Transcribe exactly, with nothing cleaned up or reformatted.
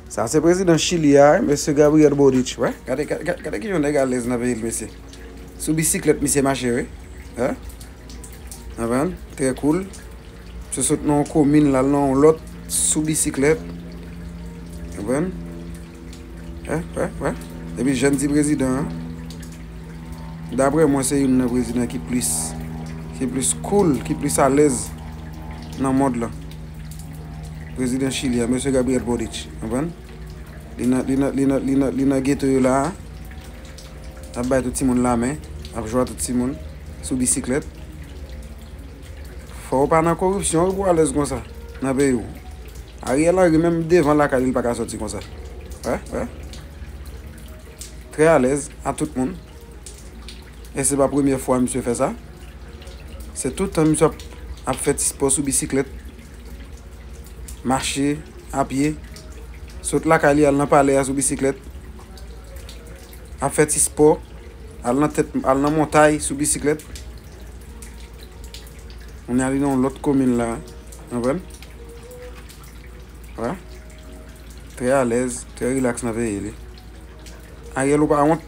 Sa se prezidan Chili a, mesye Gabriel Boric. Wè, gade, gade, gade, gade kijan nèg alèz nan peyi l, mesye. Sou bisiklèt, misye mache, wi. Wè. Konprann? Trè cool. Misye sot nan yon komin, l al nan yon lòt sou bisiklèt. Konprann? Wè, wè, wè. Epi jèn ti prezidan an, daprè mwen, se youn nan prezidan ki plis, ki plis cool, ki plis alèz nan mond lan. Prezidan Chili a, mesye Gabriel Boric, konprann? Li nan, li nan, li nan, li nan, li nan geto yo la a. Ap bay tout timoun lamen, ap jwe ak tout timoun sou bisiklèt. Fò w pa nan koripsyon wi pou w alèz konsa nan peyi w. Ariel Henry, menm devan lakay li, li pa ka sòti konsa. Wè, wè. Trè alèz a tout moun. E se pa premye fwa misye fè sa. Se tout tan misye ap, ap fè ti spò sou bisiklèt, mache, a pye, sot lakay li al nan palè a sou bisiklèt, ap fè ti spò, al nan tèt, al nan montay sou bisiklèt. Kounye a li nan yon lòt komin la, konprann? Wè. Trè alèz, trè rilaks nan peyi li. Ariel, ou pa wont?